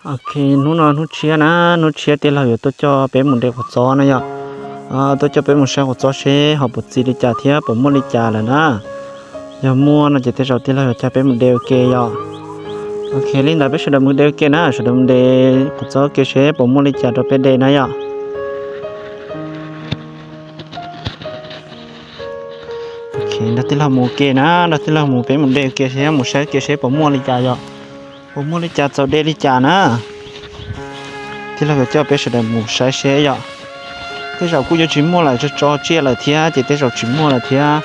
Ok, hnub no hnub tshiab na, hnub tshiab tij laug yuav tuaj coj peb mus de quav txob na yom. Tuaj coj peb mus saib quav txob seb ho puas txi li cas thiab puas muaj li cas lawm na. Yog muaj no ces tej zaum tij laug yuav coj peb mus de ua ke yom. Ok, li ntawd peb sawv daws mus de ua ke na, sawv daws mus de quav txob ua ke seb puas muaj li cas rau peb de na yom. Ok, nrog tij laug mus ua ke na, nrog tij laug mus, peb mus de ua ke seb, mus saib ua ke seb puas muaj li cas yom. Puas muaj li cas txaus de li cas na. Tij laug yuav coj peb sawv daws mus saib seb yom. Tej zaum kuj yuav tsis muaj lawm, tso tso tsiaj lawm thiab ces tej zaum tsis muaj lawm thiab.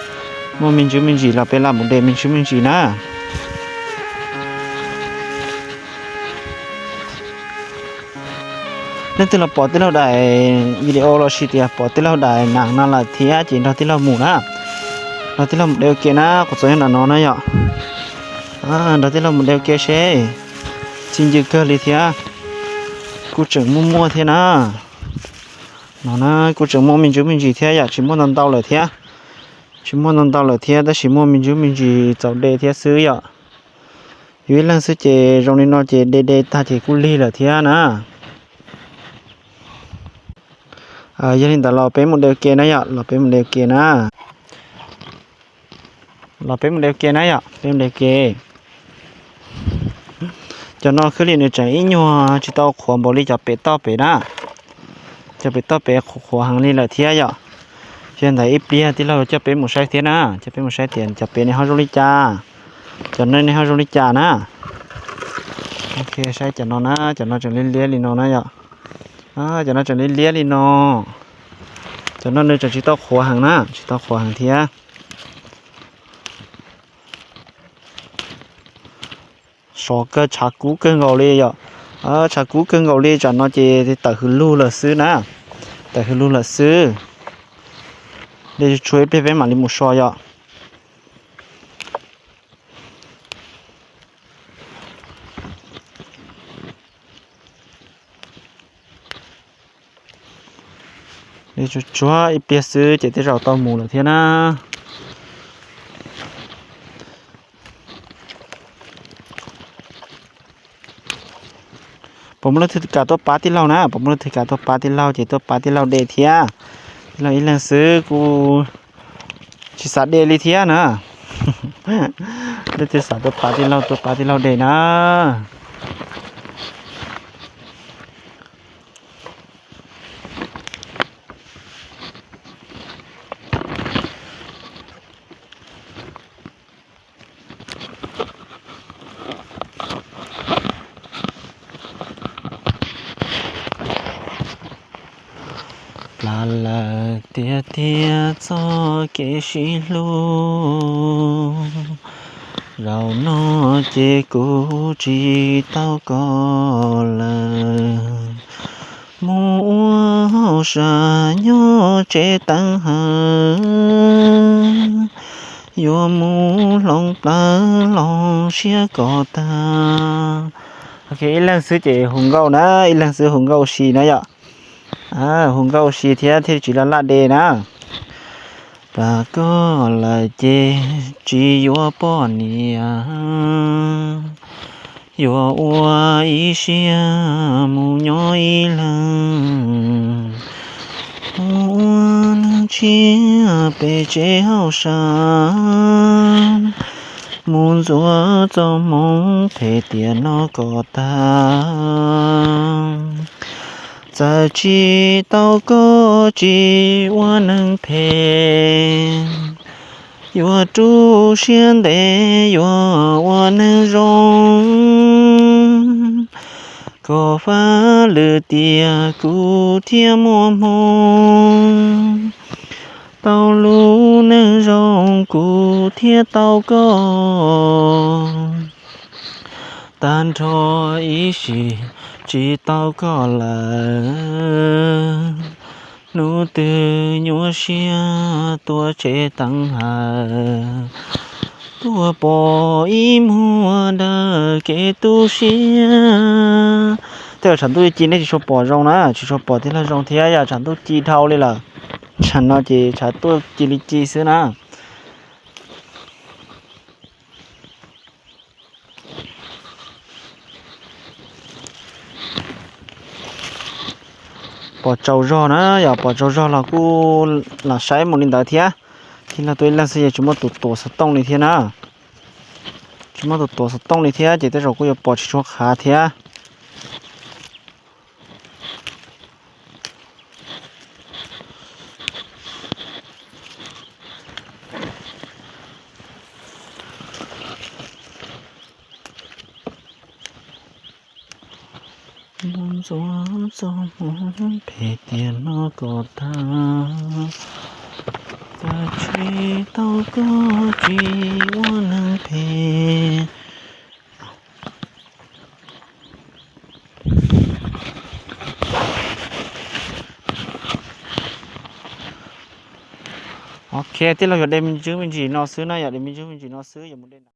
Muaj me ntsis me ntsis los peb lam mus de me ntsis me ntsis na. Leej twg los pom tij laug daim video los sis tias pom tij laug daim nam no lawm thiab ces nrog tij laug mus na. Nrog tij laug mus de ua ke na, quav txob nyob nram no na yom. Nrog tij laug mus de ua ke seb. Txi ncw kawg li thiab. Kuj tseem muaj muaj thiab na. No na, kuj tseem muaj me ntsis me ntsis thiab yom, tsis muaj ntau ntau lawm thiab. Tsis muaj ntau ntau lawm thiab tab sis muaj me ntsis me ntsis txaus de thiab xwb yom. Yus ib leeg xwb ces zoo li no ces de de tag ces kuj lig lawm thiab na. Yog li ntawd los peb mus de ua ke na yom, los peb mus de ua ke na. Los peb mus de ua ke na yom, peb mus de ua ke. Cov no khwb li nws tseem ib nyuag tsis tau qhuav npaum li cov pem toj pem na. Cov pem toj pem qhuav qhuav heev li lawm thiab yom. Yog ntawd ib pliag tij laug coj peb mus saib thiab na, coj peb mus saib tias cov pem ne ho zoo li cas, cov no ne ho zoo li cas na. Ok, saib cov no na, cov no tseem liab liab li no na yom. Cov no tseem liab liab li no. Cov no nws tseem tsis tau qhuav heev na, tsis tau qhuav heev thiab. Sov kawg, tshav kub kawg nkaus li yom. Tshav kub kawg nkaus li, tsam no ces tawm hws lug lawm xwb na. Tawm hws lug lawm xwb. De tshuav ib pliag peb mam li mus so yom. De tsuag tsuag ib pliag xwb ces tej zaum tau mus lawm thiab na. Puas muaj leej twg kam tuaj pab tij laug na, puas muaj leej twg kam tuaj pab tij laug ces tuaj pab tij laug de thiab. Tij laug ib leeg xwb kuj tsis xav de li thiab na. Leej twg xav tuaj pab tij laug, tuaj pab tij laug de na. Plam lawm tiag tiag txoj kev sib hlub, zaum no ces kuv tsis tau koj lawm. Mus ua hauj sam nyob tsev teev hawm, yuav mus hloov plawv los siab koj tag. Ok, ib leeg xwb ces hu nkauj na, ib leeg xwb hu nkauj si na yom. Hu nkauj si thiab thiaj tsis laj laj de na. Plam koj lawm ces tsis yuav poj niam, yuav ua ib siab mus nyob ib leeg, mus ua neeg tshiab pem tsev hauj sam, mus ntxuav txoj hmoov phem tiam no kom tag. Txawm tsis tau koj tsis ua neeg phem, yuav rau siab ntev yuav ua neeg zoo. Koj faj lwm tiam kuv thiaj muaj hmoo, tau lub neej zoo kuv thiaj tau koj. Tag nrho ib sim tsis tau koj lawm, hnub twg nyuaj siab tuaj tsev teev hawm, tuaj pom ib muag daws kev tu siab. Tej zaum tshav ntuj ci nej tsis tshua pom zoo na, tsis tshua pom tij laug zoo thiab yom, tshav ntuj ci dhau li lawm. Tsam no ces tshav tuaj ci li ci xwb na. Pom tsaus zog na, yog pom tsaus zog los kuj lam saib mus li ntawd thiab. Tij laug tuaj ib leeg xwb yeej tsis muaj tus tuam xov tooj li thiab na. Tsis muaj tus tuam xov tooj li thiab ces tej zaum kuj yuav pom tsis tshua qhav thiab. Ntxuav txoj hmoov phem tiag no kom tag, txawm tsis tau koj tsis ua neeg phem. Ok, tij laug yuav de me ntsis me ntsis no xwb na, yog de me ntsis me ntsis no xwb yuav mus de ntawd.